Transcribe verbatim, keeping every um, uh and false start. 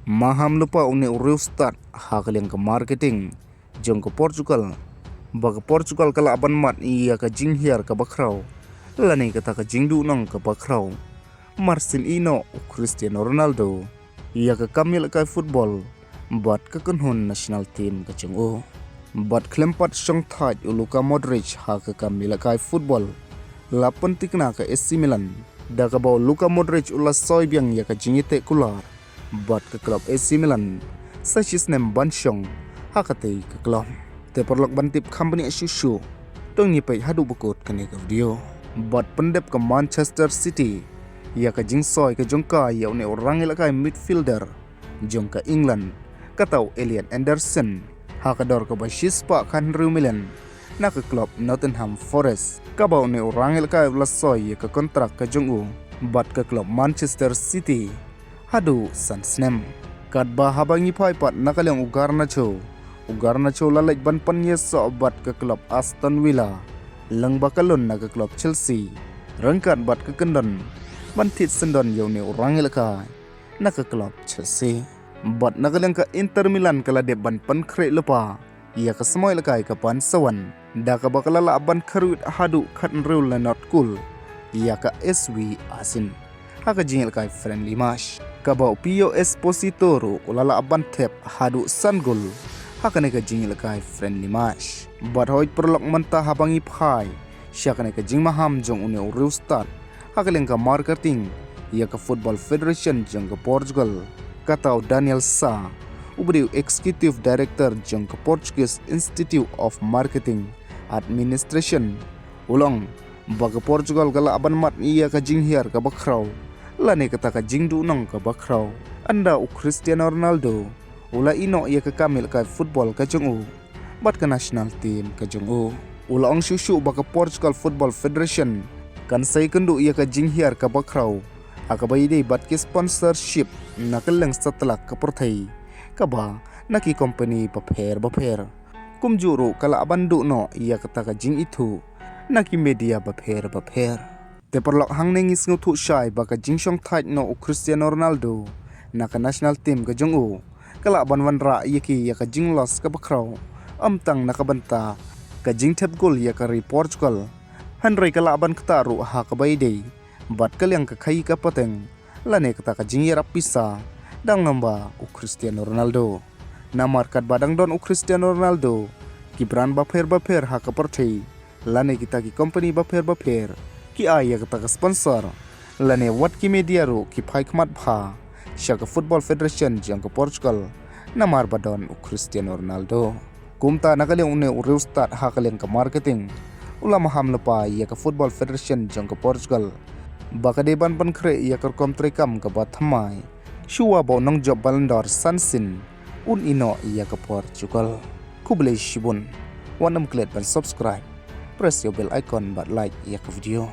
Maham lypa une u riewstad ha ka liang ka marketing jong ka Portugal, ba ka Portugal ka lah ban mad ïa ka jinghiar kaba khraw lane kata ka jingduhnong kaba khraw. Mar sien ïehnoh u Cristiano Ronaldo ïa ka kam ïalehkai football bad ka kynhun national team ka jong u. Bad khlem pat shongthait u Luka Modric ha ka kam ïalehkai football, la pynthikna ka A C Milan da kaba u Luka Modric u la soi biang ïa ka jingïateh kular bad ka club A C Milan sa shisnem ban shong ha katei ka club. Te paralok, ban tip kham bniah shuh shuh, to ngin ïa peit haduh ba kut kane ka video. Bad pyndep ka Manchester City ïa ka jingsoi ka jong ka ïa une u rangïalehkai midfielder jong ka England, kata u Elliot Anderson, ha ka dor kaba shispah khatnriew million na ka club Nottingham Forest, kaba une u rangïalehkai u la soi ïa ka kontrak ka jong u bad ka club Manchester City haduh san snem. Katba haba ngi phai pat na ka liang u Garnacho, u Garnacho la leit ban pynïasoh bad ka club Aston Villa lyngba ka loan na ka club Chelsea, ryngkat bad ka kyndon ban thied syndon ïa une u rangïalehkai na ka club Chelsea. Bad na ka liang ka Inter Milan ka la dep ban pynkhreh lypa ïa ka smoiïalehkai ka pan sa wan da kaba ka la lah ban kharwit haduh khatnriew la not kul ïa ka S V Asin ha ka jingïalehkai friendly match, kaba u Pio Esposito ruh u la lah ban thep haduh san kul ha kane ka jingïalehkai friendly match. Bad hooid paralok, mynta haba ngi phai sha kane ka jingmaham jong une u riewstad ha ka liang ka marketing ïa ka Football Federation jong ka Portugal, kata u Daniel Sa, uba dei u Executive Director jong ka Portuguese Institute of Marketing Administration, u la ong ba ka Portugal ka lah ban mad ïa ka jinghiar kaba khraw lane kata ka jingduhnong kaba khraw ynda u Cristiano Ronaldo u la ïehnoh ïa ka kam ïalehkai football ka jong u bad ka national team ka jong u. U la ong shuh shuh ba ka Portugal Football Federation kan sa ïakynduh ïa ka jinghiar kaba khraw ha kaba ïadei bad ki sponsorship na kylleng satlak ka pyrthei, kaba na ki company bapher bapher. Kumjuh ruh ka lah ban duh noh ïa kata ka jingithuh na ki media bapher bapher. Te paralok, hangne ngi sngewthuh shai ba ka jingshongthait noh u Cristiano Ronaldo na ka national team ka jong u ka lah ban wanrah ïa ki ïa ka jingloss kaba khraw, ym tang na ka bynta ka jingthep kul ïa ka ri Portugal, hynrei ka lah ban ktah ruh ha kaba ïadei bad ka liang ka khaii ka pateng lane kata ka jingïarap pisa dang long ba u Cristiano Ronaldo. Namar katba dang don u Cristiano Ronaldo, ki brand bapher bapher ha ka pyrthei lane kita ki company bapher bapher ki ai ïa kata ka sponsor, lane wat ki media ruh ki phai khmat bha sha ka Football Federation jong ka Portugal namar ba don u Cristiano Ronaldo. Kumta na ka liang une u riewstad ha ka liang ka marketing u la maham lypa ïa ka Football Federation jong ka Portugal ba ka dei ban pynkhreh ïa ka rukom treikam kaba thymmai shuwa ba u nongjop Ballon d'Or san sien un ïehnoh ïa ka Portugal. Khublei shibun. Wat nym klet ban subscribe, press ïa u bell icon bad like ïa ka video.